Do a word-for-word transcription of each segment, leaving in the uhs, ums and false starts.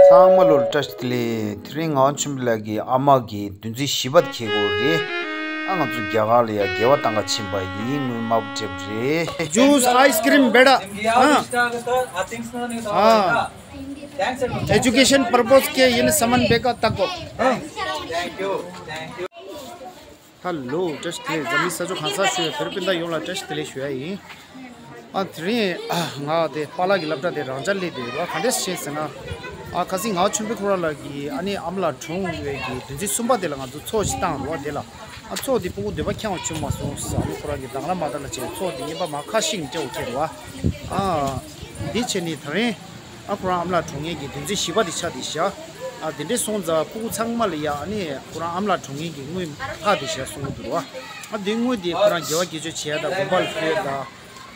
ཚང་མ་ལོ་བཀྲ་ཤིས་བདེ་ལེགས། དེ་རིང་ངག་དབང་ཆོས་འཕེལ་ལགས་ཀྱི་ཨ་མ་གི་བདུན་ཚིགས་བཞི་པ་དེ་འཁེལ་གོ་རེད། ཨ་ང་ཚོ་རྒྱ་གར་ལ་ཡ་དགེ་བ་བཏང་ག་ཕྱིན་པ་ཡིན། དངུལ་དམར་པོ་སྤྲད་པ་རེད། juice ice cream बेड़ा। हाँ। हाँ। एजुकेशन पर्पस के इन सामान बेका तको। हाँ। ཧ་ལོ། བཀྲ་ཤིས་བདེ་ལེགས། འཛམ་གླིང་ས་ཕྱོགས་གང་སར་བཞུགས་པའི་བོད་རིགས་སྤུན་ཟླ་ཡོངས་ལ་བཀྲ་ཤིས་བདེ་ལེགས་ཞུ་ཡ་ཡིན། ཨ་དེ་རིང་ཨ་ང་དེ་པཱ་ལགས་ཀྱི་སློབ་གྲྭ་དེ་རང་འཇགས་སླེབས་བསྡད་ཡོད་པ། ག་འདྲས་ཤེས་ཟེར་ན། ཨ་ཁ་སང་ངག་དབང་ཆོས་འཕེལ་ཁོ་རང་ལགས་ཀྱི་ཨ་ནི་ཨ་མ་ལགས་གྲོངས་ཡོད་པའི་གི་བདུན་ཚིགས་གསུམ་པ་དེ་ལ་ང་ཚོ་ཚོགས་ཅིག་བཏང་རོགས་དེ་ལ། ཨ་ཚོགས་དེ་སྤུ་གུ་འདོད་པ་ཁེངས་པ་བྱུང་མ་སོང་ཟེར། ཨ་ནི་ཁོ་རང་གིས་དང་བླངས་མ་བཏང་ན་བྱས་ཚོགས་དེ་རྔན་པ་མར་ཁ་ཤིག་སྤྲད་འོ་ཁྱེད་རོ། ཨ་འདི་བྱས་ནི་དེ་རིང་ཨ་ཁོ་རང་ཨ་མ་ལགས་གྲོངས་མཁན་གྱི་བདུན་ཚིགས་བཞི་པ་དེ་ཆགས་བསྡད་ཤག་ཨ་དེ་འདྲས་སོང་ཙང་སྤུ་གུ་ཚང་མ་ལ་ཡ་ཨ་ནི་ཁོ་རང་ཨ་མ་ལགས་གྲོངས་མཁན་གྱི་དངུལ་ཕར་བསྡད་ཤག་གསུང་གི་འདུག་རོ། ཨ་དེ་དངུལ་དེ་ཁོ་རང་དགེ་བ་དགེ་སྦྱོར་བྱེད་ཡ་དང་དགོན་པ་ལ་ཕུལ་ཡ་དང་།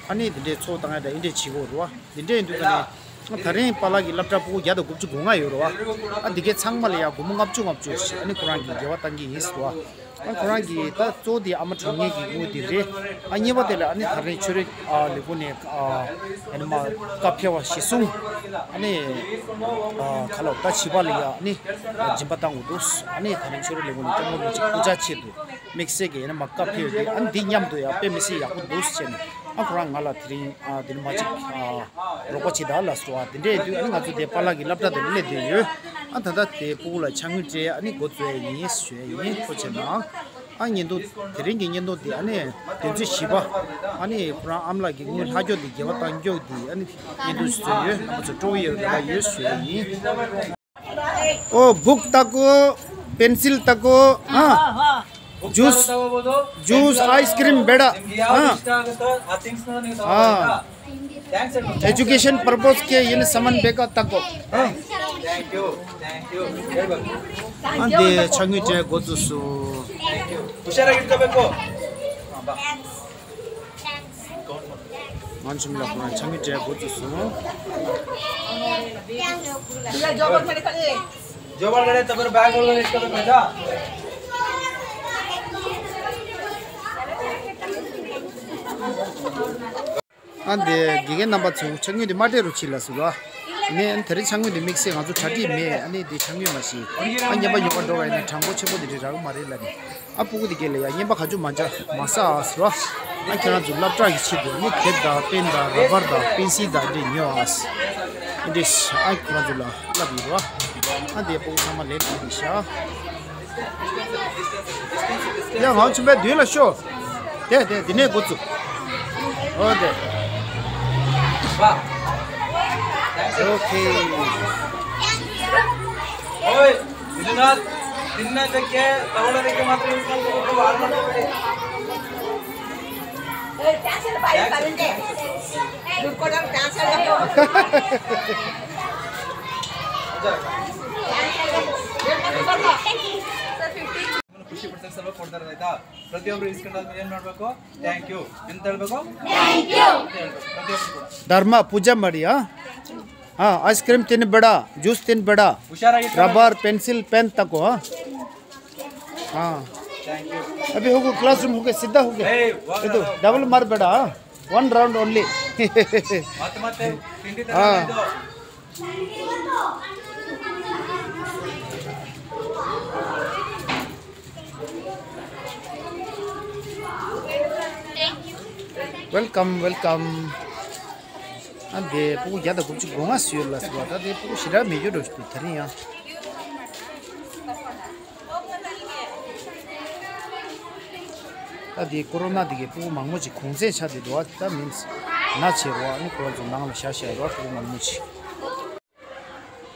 ཨ་ནི་དེ་འདྲའི་ཚོགས་བཏང་ཡ་དང་ཨེ་འདྲས་བྱེད་དགོས་རེད་བ། དེ་འདྲས་ཡིན་དུས་ཀ་ནས་ད་རིང་པཱ་ལགས་ཀྱི་སློབ་གྲྭ་སྤུ་གུ་བརྒྱ་དང་དགུ་བཅུ་གོ་ལྔ་ཡོད་རེད་བ། ཨ་འདི་གའི་ཚང་མ་ལ་ཡ་སྒོར་མོ་ལྔ་བཅུ་ལྔ་བཅུ་ཞིག་ཨ་ནི་ཁོ་རང་གིས་འགལ་བ་བཏང་གི་ཡིན་ཟེར་བ། ཨ་ཁོ་རང་གིས་ད་གཙོ་བོ་དེ་ཨ་མ་གྲོངས་མཁན་གྱི་དངུལ་དེ་རེད། ཨ་གཉིས་པ་དེ་ལ་ཨ་ནི་ད་རིང་ཆོས་རིག་ཨ་ལས་ཁུངས་ནས་ཨ་ཨ་ནི་མ་བཀའ་ཕེབས་པ་གཞི་བཟུང་། ཨ་ནི་ཨ་ག་ལ་ད་བྱིས་པ་ལ་ཡ་ཨ་ནི་སྦྱིན་པ་བཏང་དགོས་འདུག་ཨ་ནི་ད་རིང་ཆོས་རིག་ལས་ཁུངས་ནས་སྐྱབས་མགོན་རིན་པོ་ཆེ་སྐུ་ཕྱག་ཆེད་དུ། དམིགས་བསལ་གྱི་ཡིན་ན་མ་བཀའ་ཕེབས་ཏེ་ཨ་ནི་འདི་མཉམ་དུ་ཡང་དཔེ་མི་སྲིད་ཡག་པོ་འདུག་ཟེར་ནས། ཨ་ཁོ་རང་ང་ལ་དེ་རིང་ཨ་དེ་ནི་མ་ཅིག་ཨ་རོགས་པ་བྱེད་ད་ལ་སོ། ཨ་དེ་འདྲས་ཡིན་དུས་ཨ་ནི་ང་ཚོ་དེ་པཱ་ལགས་ཀྱི་སློབ་གྲྭ་དེ་ལ་སླེབས་བསྡད་ཡོད། ཨ་ད་ལྟ་དེ་སྤུ་གུ་ལ་ཕྱག་དངུལ་སྤྲད་ཨ་ནི་འགོ་བཙུགས་ཡ་ཡིན་ཞུ་ཡ་ཡིན། ཐུགས་རྗེ་གནང་། ཨ་བརྙན་ཐུང་དེ་རིང་གི་བརྙན་ཐུང་དེ་ཨ་ནི་བདུན་ཚིགས་བཞི་པ་ཨ་ནི་ཁོ་རང་ཨ་མ་ལགས་ཀྱི་དངུལ་ལྷག་རྒྱུ་དེ་འགལ་བ་བཏང་རྒྱུ་དེ་ཨ་ནི་བརྙན་ཐུང་ཞིག་བཟོས་ཡོད། རྣམ་པ་ཚོ་སྤྲོ་བོ་ཡོད་རེ་བ་ཡོད་ཞུ་ཡ་ཡིན། ओ बुक तको, पेंसिल तको, हाँ। जूस, जूस, आइसक्रीम बेड़ा, हाँ। हाँ। एजुकेशन पर्पस के इन सामान बेका तको, हाँ। हाँ, दे छंगी टे गोतुसु। मानसून ला पूरा छंगी टे गोतुसु। जो बाल गड़े तबर बैग और इसका तो भेजा। ཨ་འདི་དགེ་རྒན་རྣམ་པ་ཚོ་ཕྱག་དངུལ་འདི་མ་སྤྲད་རོགས་གྱིས་ལ་ཟེར་བ། ནས་དེ་རིང་ཕྱག་དངུལ་འདི་དམིགས་བསལ་ང་ཚོ་གྲ་སྒྲིག་མེད། ཨ་ནི་འདི་ཕྱག་དངུལ་མ་ཤེས། ཨ་རྔན་པ་ཉོ་བར་འགྲོ་བ་ཡིན་ན་གྲངས་འབོར་ཆེན་པོ་འདི་འདྲ་རག་གི་མ་རེད་ལ་ནི། ཨ་སྤུ་གུ་འདི་གས་ལ་ཡ་རྔན་པ་ག་ཚོད་མ་འཇག་མ་ཟ་ཨ་ཟེར་བ། ཨ་ཁྱེད་རང་ཚོ་སློབ་གྲྭ་གི་ཆེད་དུ་ཨ་ནི་དེབ་དང་པེན་དང་ར་བར་དང་པེན་སིལ་དང་འདི་ཉོ་ཨ་ཟེར། འདི་ཨ་ཁྱེད་རང་ཚོ་ལ་སློབ་ཡོད་བ། ཨ་འདི་སྤུ་གུ་ཚང་མ་ལེན་དགོས་འདི་ཤ། ཡ་ང་ཆུམ་པའི་མདུན་ལ་ཤོག་དེ་དེ་འདི་ནས་འགོ་བཙུགས། ཨོ་དེ། ཨོ་ཁེ། ओए, विश्वनाथ, तिन्ना देखे, तवड़ा देखे मात्र इंसान को तो बाहर मत पड़े। ಖುಷಿ ಪಡ್ತಾರೆ, ಸ್ವಲ್ಪ ಕೊಡ್ತಾರೆ, ಆಯ್ತಾ? ಪ್ರತಿಯೊಬ್ರು ಇಸ್ಕೊಂಡಾದ್ಮೇಲೆ ಏನ್ ಮಾಡ್ಬೇಕು? Thank you ಅಂತ ಹೇಳ್ಬೇಕು. Thank you ಅಂತ ಹೇಳ್ಬೇಕು ಪ್ರತಿಯೊಬ್ರು ಕೂಡ. ಧರ್ಮ ಪೂಜೆ ಮಾಡಿ. ಹಾ, ಹಾ, ಐಸ್ ಕ್ರೀಮ್ ತಿನ್ಬೇಡ, ಜ್ಯೂಸ್ ತಿನ್ಬೇಡ, ಹುಷಾರಾಗಿ. ರಬ್ಬರ್, ಪೆನ್ಸಿಲ್, ಪೆನ್ ತಗೋ. ಹಾ. Thank you. ಅಭಿ ಹೋಗು, ಕ್ಲಾಸ್ ರೂಮ್ ಹೋಗಿ, ಸಿದ್ಧ ಹೋಗಿ. ಏಯ್, ಹೋಗಲ್ಲ. ಇದು ಡಬಲ್ ಮಾರಬೇಡ. One round only. ಮತ್ತೆ ಮತ್ತೆ ತಿಂಡಿ ಹಾ. ತಗೊಂಡು. Welcome, welcome. ཨ་འདི་སྤུ་གུ་བརྒྱ་དང་དགུ་བཅུ་གོ་ལྔ་ཟེར་ཡོད་ལ་ཟེར་བ། ད་འདི་སྤུ་གུ་ཞེ་དྲག་མེད་རྒྱུ་འགྲོ་ཞིག་འདུག་ད་རིང་ཡང་། ད་འདི་ཀོ་རོ་ན་འདི་གའི་སྤུ་གུ་མང་པོ་ཅིག་གུང་སེང་ཆགས་བསྡད་འདུག་ད་མིན་ན་ཆེ་རོ། ཨ་ནི་ཁོ་རང་ཚོ་ནང་ལ་བཞག་བཞག་རོ། སྤུ་གུ་མང་པོ་ཅིག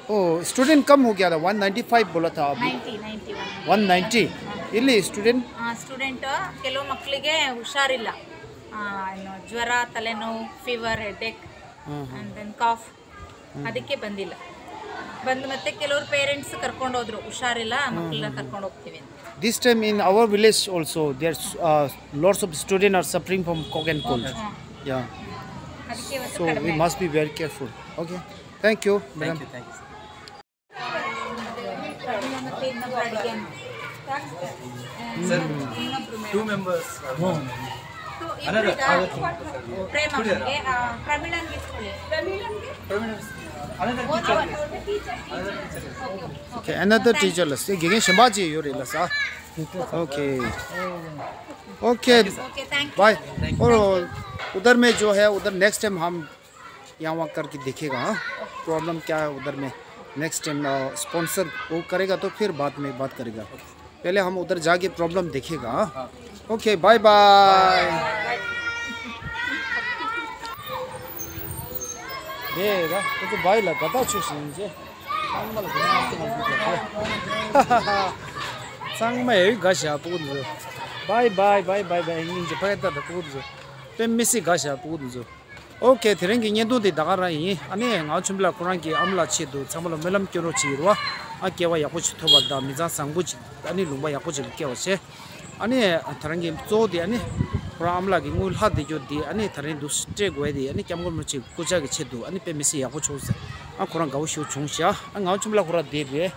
ओ, स्टूडेंट कम हो गया था, वन नाइंटी फ़ाइव बोला था अभी। Ninety, ninety one. One ninety. हाँ। इले स्टूडेंट? ಆ, ಸ್ಟೂಡೆಂಟ್ ಕೆಲವು ಮಕ್ಕಳಿಗೆ ಹುಷಾರಿಲ್ಲ. ಆ, ಏನು, ಜ್ವರ, ತಲೆನೋವು, fever, headache, hmm, hmm. And then cough. ಹ್ಮ್. ಅದಕ್ಕೆ ಬಂದಿಲ್ಲ. ಬಂದು ಮತ್ತೆ ಕೆಲವರು ಪೇರೆಂಟ್ಸ್ ಕರ್ಕೊಂಡು ಹೋದ್ರು, ಹುಷಾರಿಲ್ಲ, ಹ್ಮ್, ಮಕ್ಕಳನ್ನ ಹ್ಮ್, ಹ್ಮ್. ಕರ್ಕೊಂಡು ಹೋಗ್ತೀವಿ ಅಂತ. This time in our village also, there's, uh, lots of students are suffering from cough and cold. ಹ್ಮ್. Yeah. ಅದಕ್ಕೆ ಇವತ್ತು So ಕಡಿಮೆ we ಆಗಿದೆ. Must be very careful. Okay. Thank you, madam. Thank you, thank you, sir. Sir, two members are. Another, another two members are. ಪ್ರೇಮ, ಆ, ಪ್ರವೀಣನ್ಗೆ ಇಸ್ಕೊಳ್ಳಿ. ಪ್ರವೀಣನ್ಗೆ? ಪ್ರವೀಣನ್. Okay, another teacher ལ་ཟེར། དགེ་རྒན་གཞན་པ་ཅིག་ཡོད་རེད་ལ་ས། Okay, okay, bye. और उधर में जो है, उधर नेक्स्ट टाइम हम यहाँ वहाँ करके देखेगा, हाँ? प्रॉब्लम क्या है उधर में, नेक्स्ट टाइम स्पॉन्सर वो करेगा तो फिर बाद में बात करेगा। पहले हम उधर जाके प्रॉब्लम देखेगा, हाँ? Okay, bye bye. ཡེ་ར། ཁོ་ཚོ་བའི་ལ་དགའ་ཐག་ཆོད་བཞིན་ཅེ། ཚང་མ་ལ་དགའ་ཐག་ཆོད་བཞིན་ཅེ། ཚང་མ་ཡེ་དགའ་ཞག་པོ་འདུག་བའི་བའི་བའི་བའི་སྙིང་རྗེ་ཕ་ཡ་ཏག་ཏག་པོ་འདུག་དཔེ་མི་སྲིད་དགའ་ཞག་པོ་འདུག Okay, དེ་རིང་གི་བརྙན་ཐུང་འདི་ད་ག་རང་ཡིན། ཨ་ནི་ངག་ཆུ་མི་ལ་ཁོ་རང་གི་ཨ་མ་ལགས་ཆེད་དུ་ཚང་མ་ལ་སྨོན་ལམ་སྐྱོན་རོགས་བྱེད་རོགས། ཨ་སྐྱེ་བ་ཡག་པོ་ཞིག་ཐོབ་པ་དང་མི་ཚང་བཟང་པོ་ཅིག་ཨ་ནི་ལུང་པ་ཡག་པོ་ཅིག་ལ་སྐྱེ་བ་བྱེད། ཨ་ནི་ད་རང་གི་གཙོ་བོ་དེ་ཨ་ནི་ཁོ་རང་ཨ་མ་ལགས་ཀྱི་དངུལ་ལྷག་བསྡད་རྒྱུ་དེ་ཨ་ནི་ད་རིང་འདུག་སྤྲད་དགོས་དེ་ཨ་ནི་སྐྱབས་མགོན་རིན་པོ་ཆེ་གི་སྐུ་ཕྱག་གི་ཆེད་དུ་ཨ་ནི་དཔེ་མི་སྲིད་ཡག་པོ་བྱུང་ཟེར། ཨ་ཁོ་རང་དགའ་བོ་ཞེ་པོ་བྱུང་ཤག་ཨ་ངག་ཆུ་མི་ལ་ཁོ་རང་བསྡད་པས།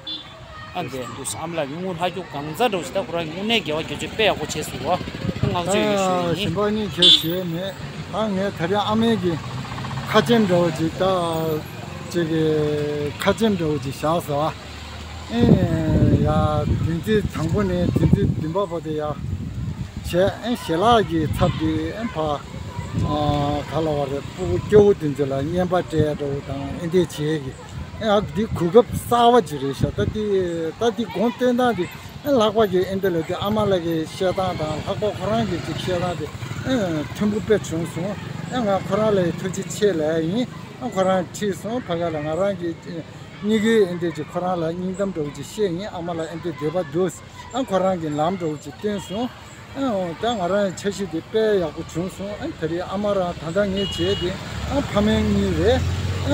ཨ་འདས་འདུག་ཨ་མ་ལགས་ཀྱི་དངུལ་ལྷག་རྒྱུ་གང་ཚ་འདྲ་བོ་ཞིག་ད་ཁོ་རང་གི་དངོས་གནས་དགེ་བ་དགེ་སྦྱོར་དཔེ་ཡག་པོ་བྱས་སོང་བ། ཨ་ང་ཚོས་ཡོད་ཞུ་ཡ་ཡིན། ཞིམ་པ་གཉིས་ཁྱེར་ཞུ་ཡ་མེད། ཨ་ངས་ད་རེས་ཨ་མའི་གི་ཁ་ཆེམས་འདྲ་བོ་ཅིག་ད་ཅིག་གི་ཁ་ཆེམས་འདྲ་བོ་ཅིག་བཞག་སོང་ཨ། ཨེ་ཡ་བདུན་ཚིགས་དང་པོ་ནས་བདུན་ཚིགས་བདུན་པ་བར་དུ་ཡ་བྱས་ཨེ་ཞལ་ལག་གི་ཚབ་དེ་ཨེ་ཕ་ག་ལ་བ་རེད། སྤུ་གུ་སྐྱོ་བོ་དེ་ཚོ་ལ་རྔན་པ་སྤྲད་འདྲ་བོ་དང་ཨེ་འདྲས་བྱས་གི་ཨ་འདི་གོ་སྐབས་གསར་བ་ཅིག་རེད་ཤག་ད་འདི་ད་འདི་དགོངས་བསྟན་སྟངས་འདི་ཨ་ལྷག་པ་གི་ཨེ་འདི་ལ་འདི་ཨ་མ་ལགས་ཀྱི་བཤད་སྟངས་དང་ལྷག་པ་ཁོ་རང་གི་ཅིག་བཤད་སྟངས་འདི་ཨ་མཐུན་པོ་དཔེ་བྱུང་སོང་། ཨ་ང་ཁོ་རང་ལ་ཐུགས་རྗེ་ཆེ་ལབ་ཡིན། ཨ་ཁོ་རང་ཁྲིད་སོང་། ཕ་ག་ལ་ང་རང་གི་གཉིས་ཀའི་ཨེ་འདི་ཅིག་ཁོ་རང་ལ་སྙིང་གཏམ་འདྲ་བོ་ཅིག་བཤད་ཡིན། ཨ་མ་ལགས་ཨེ་འདི་འདོད་པ་འདུག་ཨ་ཁོ་རང་གི་ལམ་འདྲ་བོ་ཅིག་བསྟན་སོང་། ཨ་ད་ང་རང་འཆར་གཞི་དེ་དཔེ་ཡག་པོ་བྱུང་སོང་། ཨ་ད་རེས་ཨ་མ་རང་ད་ལྟ་ངས་བྱས་ཏེ་ཨ་ཕ་མ་གཉིས་རེད། ཨ་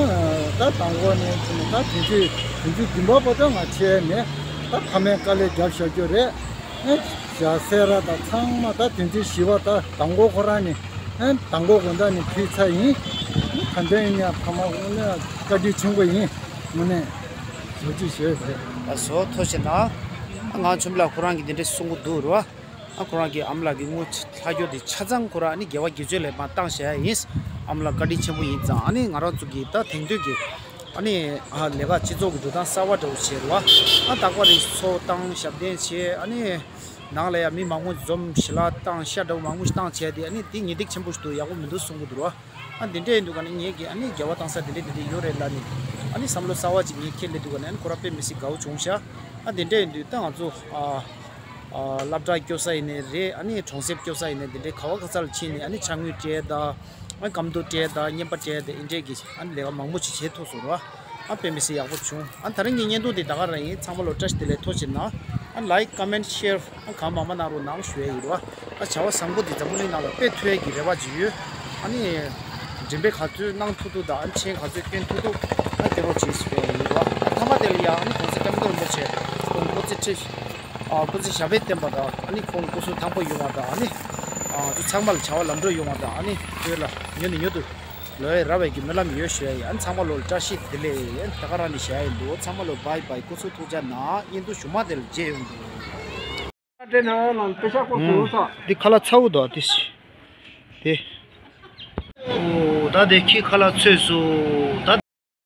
ད་དང་པོ་ནས་བྱས་ནས་ད་དེ་ཚོས་དེ་ཚོས་འདི་འབའ་པ་ད་ང་བྱས་མེད། ད་ཕ་མའི་དཀའ་ལས་རྒྱབ་བཞག་རྒྱུ་རེད། ཨ་ཞྭ་སེ་ར་དང་ཚང་མ་ད་དེ་ཚོས་ཞི་བ་ད་དང་པོ་ཁོ་རང་ནས་ཨ་དང་པོ་དགོང་དག་ནས་ཕུལ་ཚར་ཡིན། ཨ་ད་འདྲ་ཡིན་ཡང་ཕ་མ་དངོས་གནས་བཀའ་དྲིན་ཆེན་པོ་ཡིན། དངོས་གནས་ཐུགས་རྗེ་ཆེ་ཞུ་ཡ་ཡིན། ཨ་སོ་ཐུགས་རྗེ་གནང་། ཨ་ང་ཆུ་མི་ལ་ཁོ་རང་གིས་དེ་འདྲས་གསུང་གི་འདུག་རོ། ཨ་ཁོ་རང་གི་ཨ་མ་ལགས་ཀྱི་དངུལ་ལྷག་རྒྱུ་དེ་ཆ་ཚང་ཁོ་རང་ཨ་ནི་དགེ་བ་དགེ་སྦྱོར་ལ་མར་བཏང་བཞག་ཡ་ཡིན། ཨ་མ་ལགས་བཀའ་དྲིན་ཆེན་པོ་ཡིན་ཙང་ཨ་ནི་ང་རང་ཚོ་གི་ད་དེང་དུས་ཀྱི་ཨ་ནི་ཨ་ལས་ཀ་སྤྱི་ཚོགས་ཀྱི་འགྲོ་སྟངས་གསར་བ་འདྲ་བོ་བྱས་རེད་བ། ཨ་རྟག་པར་རིགས་ཚོགས་བཏང་ཞབས་བརྟན་བྱས། ཨ་ནི་ནང་ལ་ཡ་མི་མང་པོ་འཛོམས་ཞལ་ལག་བཏང་ཤ་འདྲ་བོ་མང་པོ་ཞིག་བཏང་བྱས་ཏེ་ཨ་ནི་དེ་ཉེས་སྡིག་ཆེན་པོ་ཞིག་འདུག་ཡག་པོ་མི་འདུག་གསུང་གི་འདུག་རོ། ཨ་དེ་འདྲ་ཡིན་དུས་ཀ་ནི་ངེད་ཀྱིས་ཨ་ནི་དགེ་བ་བཏང་ས་དེ་འདྲ་དེ་འདྲ་ཡོད་རེད་ལབ་ནས་ཨ་ནི་བསམ་བློ་གསར་བ་ཅིག་ངས་འཁྱེར་སླེབས་དུས་ཀ་ནི་ཨ་ནི་ཁོ་རང་དཔེ་མི་སྲིད་དགའ་བོ་བྱུང་ཤག་ཨ་དེ་འདྲ་ཡིན་དུས་ད་ང་ཚོ་ཨ་ཨ་སློབ་གྲྭ་སྐྱོ་ས་ཡིན་ནའི་རེད། ཨ་ནི་གྲོང་གསེབ་སྐྱོ་ས་ཡིན་ནའི་དེ་འདྲའི་ག་བ་ག་ས་ལ་ཕྱིན་ནས་ཨ་ནི་ཕྱག་དངུལ་སྤྲད་དང་ཨ་ནི་སྐམ་དུ་སྤྲད་དང་རྔན་པ་སྤྲད་དང་ཨེ་འདྲས་ཀྱི་ཨ་ནི་ལས་ཀ་མང་པོ་ཅིག་བྱེད་ཐུབ་སོང་རོ། ཨ་དཔེ་མི་སྲིད་ཡག་པོ་བྱུང་། ཨ་ད་རིང་གི་བརྙན་ཐུང་འདི་ད་ག་རང་ཡིན། ཚང་མ་ལོ་བཀྲ་ཤིས་བདེ་ལེགས་ཐུགས་རྗེ་གནང་། ཨ་ལའིཀ་ཀོ་མེན་ཤེར་ཨ་གང་མང་མང་གནང་རོགས་གནང་ཞུ་ཡ་ཡིན་རོ། ཨ་བྱ་བ་བཟང་པོ་འདི་འཛམ་བུ་གླིང་ནང་ལ་སྤེལ་ཐུབ་ཡ་གི་རེ་བ་ཅིག་ཡོད། ཨ་ནི་མགྲིན་པའི་ག་ཚོད་གནང་ཐུབ་ཐུབ་དང་ཨ་མཆན་ག་ཚོད་སྐྱོན་ཐུབ་ཐུབ་ཨ་སྐྱོན་རོགས་བྱེད་ཞུ་ཡ་ཡིན་རོ། ཨ་མཐའ་མ་དེ་ལ་ཡ་ཨ་ནི་༸གོང་ས་༸སྐྱབས་མགོན་རིན་པོ་ཆེ་ཁོང་སྐུ་ཚེ་ཁྲི་ཨ་སྐུ་ཚེ་ཞབས་པད་བརྟན་པ་དང་ཨ་ནི་ཁོང་སྐུ་གཟུགས་ཐང་པོ་ཡོང་བ་དང་ཨ་ནི་ཨ་ཚོ་ཚང་མ་ལ་བྱ་བ་ལམ་འགྲོ་ཡོང་བ་དང་ཨ་ནི་བོད་ལ་མྱུར་ནས་མྱུར་དུ་ལོ་ཡ་ར་བའི་གི་སྨོན་ལམ་ཡོད་ཞུ་ཡ་ཡིན། ཨ་ནི་ཚང་མ་ལོ་ལ་བཀྲ་ཤིས་བདེ་ལེགས། ཨ་ནི་ད་ག་རང་ནས་བཞག་ཡ་ཡིན་འདུག་ཚང་མ་ལོ་བའི་བའི་སྐུ་གཟུགས་ཐུགས་རྗེ་གནང་། བརྙན་ཐུང་གཞུག་མ་དེ་ལ་མཇལ་ཡོང་འདུག་འདི་ཁ་ལག་ཚ་བོ་འདུག་དེ་དེ། ཨོ་ད་དེ་ཁྱི་ཁ་ལག་ཚོས་སུ་ད།